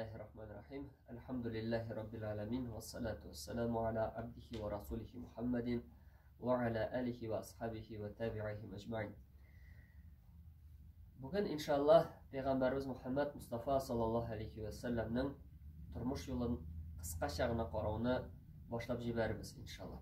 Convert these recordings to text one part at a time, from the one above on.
Бисмиллахир-рахманир-рахим. Әлхәмдүлилләһи раббил аламин вассалату вассаламу аля абдихи ва расулихи Мухаммадин ва аля алихи ва асхабихи ва табиихи аҗмаин. Бүген иншаллаһ пәйгамбәрбез Мухаммад Мустафа саллаллаһу алейхи ва салламның тормыш юлын кыскача гына карауны башлап җибәрербез иншаллаһ.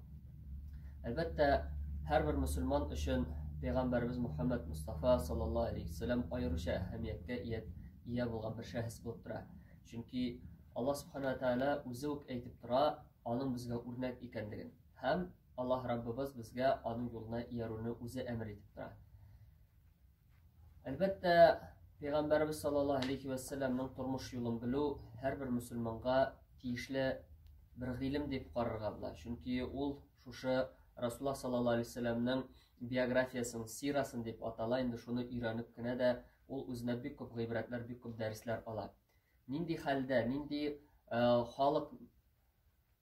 Әлбәттә, һәрбер мөселман өчен пәйгамбәрбез Мухаммад Мустафа саллаллаһу алейхи ва саллям аеруча әһәмияткә ия ия булган бер шәхес булып тора. Чөнки Аллаһ Субхана Тәгалә үзе үк әйтеп тора, аның безгә үрнәк икәнлеген. Һәм Аллаһ Раббыбыз безгә аның юлына иярүне үзе әмер итеп тора. Әлбәттә, Пәйгамбәрбез саллаллаһу алейхи ва салламның тормыш юлын белү һәрбер мөселманга тиешле бер гыйлем дип карарга була. Чөнки ул шушы Расулла саллаллаһу алейхи ва салламның биографиясын, сирасын дип атала, инде шуны өйрәнеп кенә дә ул үзенә бик күп гыйбрәтләр, бик күп дәресләр ала. Нинди хәлдә, нинди халык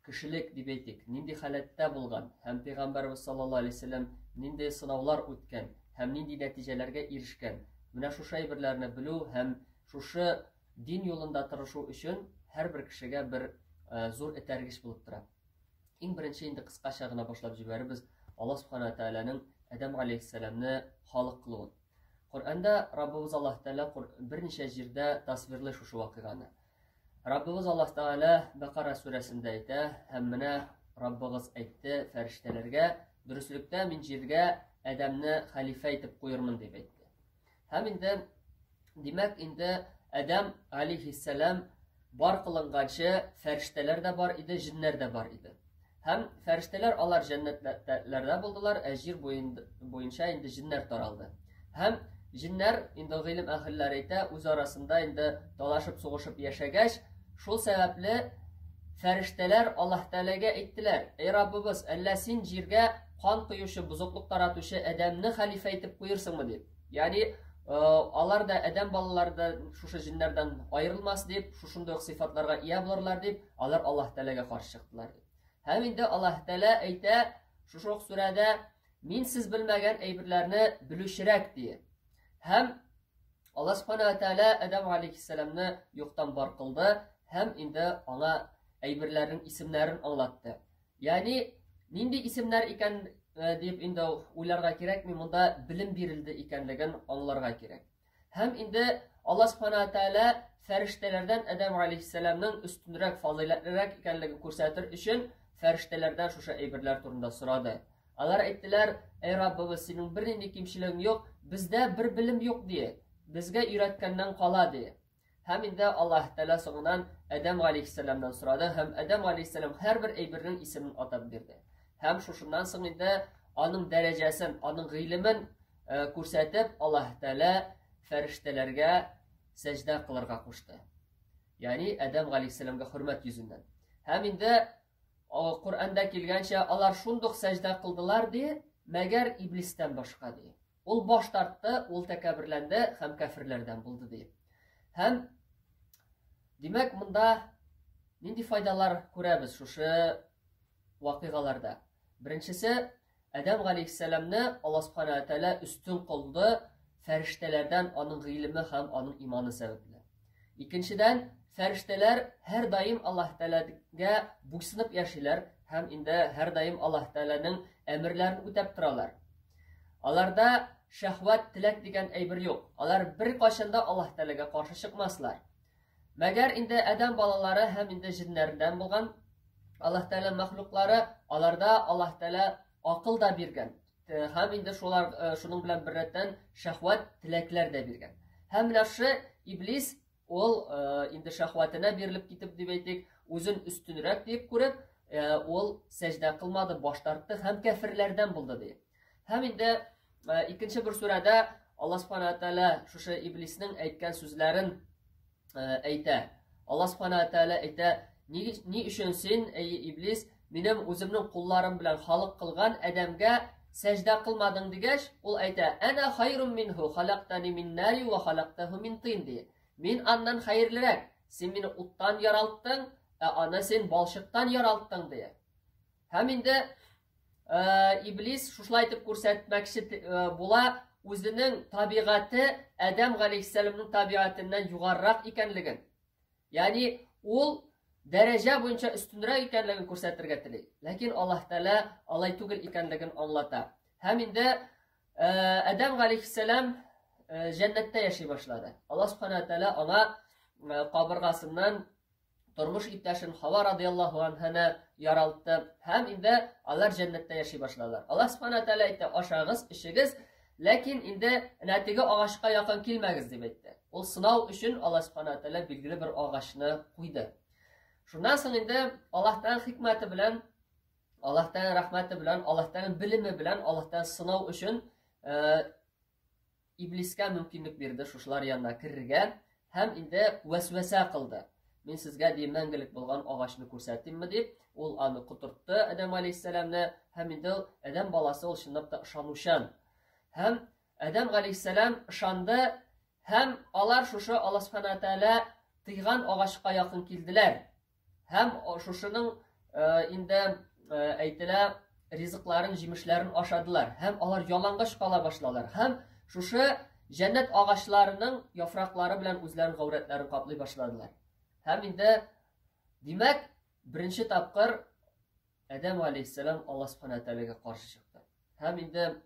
кешелек дип әйтик, нинди халәттә булган һәм пәйгамбәрбез саллаллаһу алейһи вәсәлләм нинди сынаулар үткән һәм нинди нәтиҗәләргә ирешкән. Менә шушы әйберләрне белү һәм шушы дин юлында тырышу өчен һәрбер кешегә бер зур этәргеч булып тора. Иң беренче инде кыскача гына башлап җибәрербез Аллаһ Субхана Тәгаләнең Адәм алейһиссәламне халык кылуын. Коръәндә Раббыбыз Аллаһ Тәгалә берничә җирдә тасвирлый шушы вакыйганы. Раббыбыз Аллаһ Тәгалә Бәкара сүрәсендә әйтә, һәм менә Раббыгыз әйтте фәрештәләргә, дөреслектә мин җиргә Адәмне хәлифә итеп куермын дип әйтте. Һәм инде димәк инде Адәм алейхиссәлам бар кылынганчы фәрештәләр дә бар иде, җеннәр дә бар иде. Һәм фәрештәләр алар җәннәтләрдә булдылар, ә җир буенча инде җеннәр таралды. Һәм җеннәр инде гыйлем әһелләре әйтә, үз арасында инде талашып сугышып яшәгәч, шул сәбәпле фәрештәләр Аллаһ Тәгаләгә әйттеләр: "Эй Раббыбыз, әллә син җиргә кан коючы, бозыклык таратучы адәмне хәлифә итеп куерсыңмы?" дип. Ягъни алар да адәм балалары да шушы җеннәрдән аерылмас дип, шушындый ук сыйфатларга ия булырлар дип, алар Аллаһ Тәгаләгә каршы чыктылар дип. Һәм инде Аллаһ Тәгалә әйтә шушы ук сүрәдә, мин сез белмәгән әйберләрне белүчерәк ди. Һәм Аллаһ Субхана ва Тәгалә Адәм алейхиссәламны юктан бар кылды һәм инде аңа әйберләрнең исемнәрен аңлатты. Ягъни нинди исемнәр икән дип инде уйларга кирәкми, монда белем бирелде икәнлеген аңларга кирәк. Һәм инде Аллаһ Субхана Тәгалә фәрештәләрдән Адәм алейхиссәламның өстенрәк, фазыйләтлерәк икәнлеген күрсәтер өчен фәрештәләрдән шушы әйберләр турында сорады. Алар әйттеләр: "Әй Раббыбыз, синең бернинди кимчелегең юк, бездә бер белем юк", ди. Безгә өйрәткәннән кала, ди. Һәм инде Аллаһ Тәгалә соңыннан Адәм галәйһиссәламнан сорады һәм Адәм галәйһиссәлам һәрбер әйбернең исемен атап бирде. Һәм шушыннан соң инде аның дәрәҗәсен, аның гыйлемен күрсәтеп, Аллаһ Тәгалә фәрештәләргә сәҗдә кылырга кушты. Ягъни Адәм галәйһиссәламгә хөрмәт йөзеннән. Һәм инде Коръәндә килгәнчә, алар шундук сәҗдә кылдылар ди, мәгәр иблистән башка ди. Ул баш тартты, ул тәкәбберләнде һәм кәферләрдән булды ди. Һәм димәк, монда нинди файдалар күрәбез шушы вакыйгаларда? Беренчесе, Адәм галәйһиссәламне Аллаһ субхана ва тәгалә өстен кылды фәрештәләрдән аның гыйлеме һәм аның иманы сәбәпле. Икенчедән, фәрештәләр һәрдаим Аллаһ Тәгаләгә буйсынып яшиләр һәм инде һәрдаим Аллаһ Тәгаләнең әмерләрен үтәп торалар. Аларда шәһвәт, теләк дигән әйбер юк. Алар беркайчан да Аллаһ Тәгаләгә каршы чыкмаслар. Мәгәр инде адәм балалары һәм инде җеннәрдән булган Аллаһ Тәгалә мәхлуклары, аларда Аллаһ Тәгалә акыл да биргән. Һәм инде шулар шуның белән беррәттән шәһвәт, теләкләр дә биргән. Һәм менә шушы иблис ул инде шәһвәтенә бирелеп китеп дип әйтик, үзен өстенрәк дип күреп, ул сәҗдә кылмады, баш тартты һәм кәферләрдән булды ди. Һәм инде икенче бер сүрәдә Аллаһ Субхана Тәгалә шушы иблиснең әйткән сүзләрен әйтә. Аллаһ Субхана Тәгалә әйтә, ни, ни өчен син, әй иблис, минем үземнең кулларым белән халык кылган адәмгә сәҗдә кылмадың дигәч, ул әйтә, әнә хайрум минһу халактани мин нари ва халактаху мин тин ди. Мин аннан хәерлерәк. Син мине уттан яралттың, ә аны син балчыктан яралттың ди. Һәм инде иблис шушылай итеп күрсәтмәкче була, үзенең табигате Адәм галәйһиссәламның табигатеннән югарырак икәнлеген. Ягъни ул дәрәҗә буенча өстенрәк икәнлеген күрсәтергә тели. Ләкин Аллаһ Тәгалә алай түгел икәнлеген аңлата. Һәм инде Адәм галәйһиссәлам җәннәттә яши башлады. Аллаһ субхана тәгалә аңа кабыргасыннан тормыш иптәшен Хава радияллаһу анһаны яралтты һәм инде алар җәннәттә яши башладылар. Аллаһ субхана тәгалә әйтте: "Ашагыз, эчегез, ләкин инде әнә теге агачка якын килмәгез", дип әйтте. Ул сынау өчен Аллаһ субхана тәгалә билгеле бер агачны куйды. Шуннан соң инде Аллаһтан хикмәте белән, Аллаһтан рәхмәте белән, Аллаһтан белеме белән, Аллаһтан сынау өчен Иблискә мөмкинлек бирде шушылар янына керергә һәм инде вәсвәсә кылды. Мин сезгә ди мәңгелек булган агачны күрсәтимме дип, ул аны котыртты Адәм алейһиссәламне һәм инде Адәм баласы ул чынлап та ышанучан. Һәм Адәм алейһиссәлам ышанды һәм алар шушы Аллаһ субхана тәгалә тыйган агачка якын килделәр. Һәм шушының инде әйтелә ризыкларын, җимешләрен ашадылар. Һәм алар ялангач кала башладылар. Һәм шушы җәннәт агачларының яфраклары белән үзләренең гаурәтләрен каплый башладылар. Һәм инде димәк, беренче тапкыр Адәм алейһиссәлам Аллаһ субхана тәгаләгә каршы чыкты. Һәм инде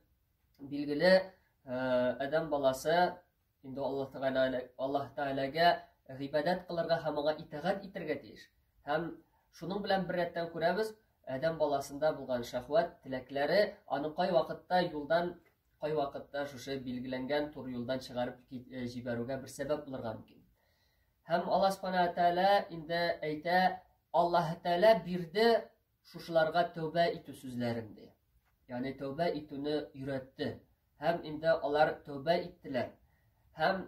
билгеле Адәм баласы Инде Аллаһ Тәгалә Аллаһ Тәгаләгә гыйбадәт кылырга һәм аңа итагать итәргә тиеш. Һәм шуның белән беррәттән күрәбез, адәм баласында булган шәһвәт теләкләре аны кайвакытта юлдан, кайвакытта шушы билгеләнгән туры юлдан чыгарып җибәрүгә бер сәбәп булырга мөмкин. Һәм Аллаһ Субхана Тәгалә инде әйтә, Аллаһ Тәгалә бирде шушыларга тәүбә итү сүзләрен ди. Ягъни тәүбә итүне өйрәтте. Һәм инде алар тәүбә иттеләр. Һәм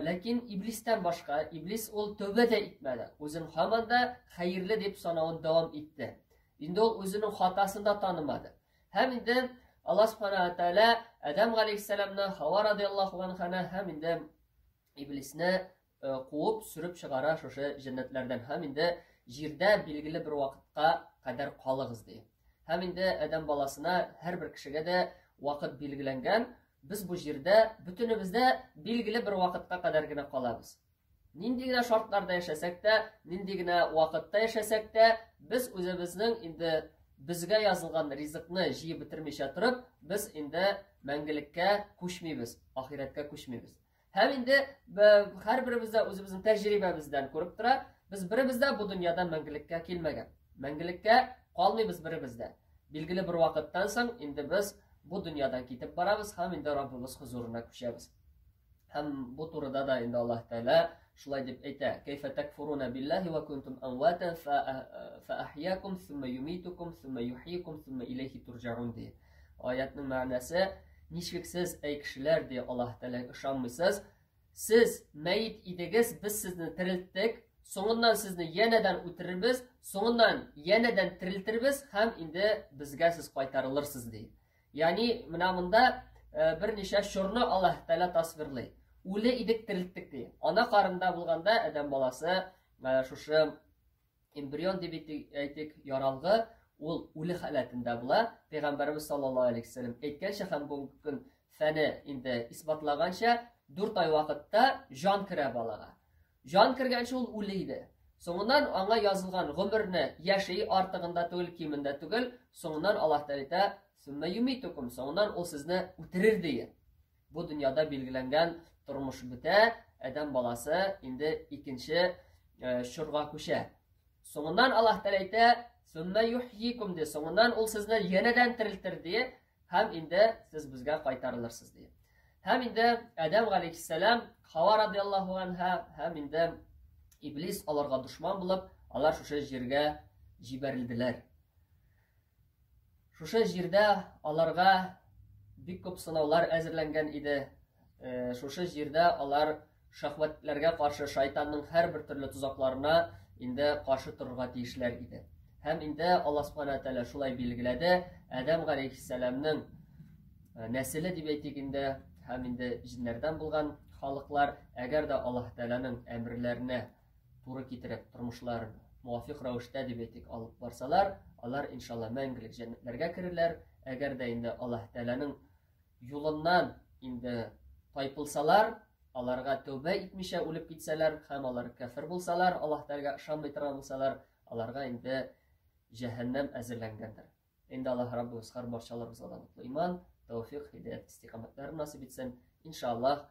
ләкин иблистән башка, иблис ул тәүбә дә итмәде. Үзен һаман да хәерле дип санавын дәвам итте. Инде ул үзенең хатасын да танымады. Һәм инде Аллаһ субхана ва тааля Адәм галәйһиссәламны, Хава радияллаһу анханы һәм инде иблисне куып сөреп чыгара шушы җәннәтләрдән һәм инде җирдә билгеле бер вакытка кадәр калыгыз ди. Һәм инде адәм баласына һәрбер кешегә дә вакыт билгеләнгән. Без бу җирдә бөтенебез дә билгеле бер вакытка кадәр генә калабыз. Нинди генә шартларда яшәсәк тә, нинди генә вакытта яшәсәк тә, без үзебезнең инде безгә язылган ризыкны җыеп бетермичә торып, без инде мәңгелеккә күчмибез, ахирәткә күчмибез. Һәм инде һәрберебез дә үзебезнең тәҗрибәбездән күреп тора, без беребез дә бу дөньяда мәңгелеккә килмәгән. Мәңгелеккә калмыйбыз беребез дә. Билгеле бер вакыттан соң инде без бу дөньядан китеп барабыз һәм инде Раббыбыз хозурына күчәбез. Һәм бу турыда да инде Аллаһ Тәгалә шулай дип әйтә: "Кәйфә такфуруна биллаһи ва кунтум амватан фа ахьякум сумма юмитукум сумма юхйикум сумма иләйһи турҗаун" ди. Аятның мәгънәсе, ничек сез, әй кешеләр, ди Аллаһ Тәгаләгә ышанмыйсыз? Сез мәет идегез, без сезне терелттек, соңыннан сезне янәдән үтерербез, соңыннан янәдән терелтербез һәм инде безгә сез кайтарылырсыз, ди. Ягъни менә монда берничә чорны Аллаһ Тәгалә тасвирлый. Үле идек, терелттек, ди. Ана карында булганда адәм баласы шушы эмбрион дип әйтик, яралгы, ул үле халәтендә була. Пәйгамбәребез саллаллаһу алейхи вәсәлләм әйткәнчә һәм бүгенге көн фәне инде исбатлаганча, 4 ай вакытта җан керә балага. Җан кергәнче ул үле иде. Соңыннан аңа язылган гомерне яши, артыгында түгел, кимендә түгел. Соңыннан Аллаһ Тәгалә әйтә, "Сумма юмитукум", соңыннан ул сезне үтерер ди. Бу дөньяда билгеләнгән тормыш бетә, адәм баласы инде икенче чорга күчә. Соңыннан Аллаһ Тәгалә әйтә, "Сумма юхйикум" ди. Соңыннан ул сезне янәдән терелтер ди һәм инде сез безгә кайтарылырсыз ди. Һәм инде Адәм галәйһиссәлам, Хава радияллаһу анха һәм инде Иблис аларга дошман булып, алар шушы җиргә җибәрелделәр. Шушы җирдә аларга бик күп сынаулар әзерләнгән иде. Шушы җирдә алар шәһвәтләргә каршы шайтанның һәрбер төрле тозакларына инде каршы торырга тиешләр иде. Һәм инде Аллаһ Субхана Тәгалә шулай билгеләде, Адәм галәйһиссәламнең нәселе дип әйтик инде, һәм инде җиннәрдән булган халыклар, әгәр дә Аллаһ Тәгаләнең әмерләренә туры китереп тормышларын муафик рәвештә дип әйтик алып барсалар, алар иншалла мәңгелек җәннәтләргә керерләр. Әгәр дә инде Аллаһ Тәгаләнең юлыннан инде тайпылсалар, аларга тәүбә итмичә үлеп китсәләр һәм алар кәфер булсалар, Аллаһ Тәгаләгә ышанмый торган булсалар, аларга инде җәһәннәм әзерләнгәндер. Инде Аллаһ Раббыбыз һәр барчаларыбызга да ныклы иман, тәүфик, һидәят, истикамәтләр насыйп итсен. Иншаллаһ,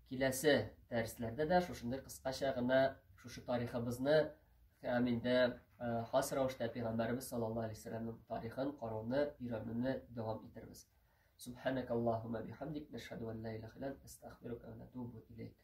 киләсе дәресләрдә дә шушындый кыскача гына шушы тарихыбызны һәм инде э, хас рәвештә пәйгамбәребез саллаллаһу алейһи вәсәлләмнең тарихын карауны, өйрәнүне дәвам итербез. Субханакаллаһумма бихамдик, нәшһәду ан ла илаһа илля ант, астагфирука ва натубу илейк.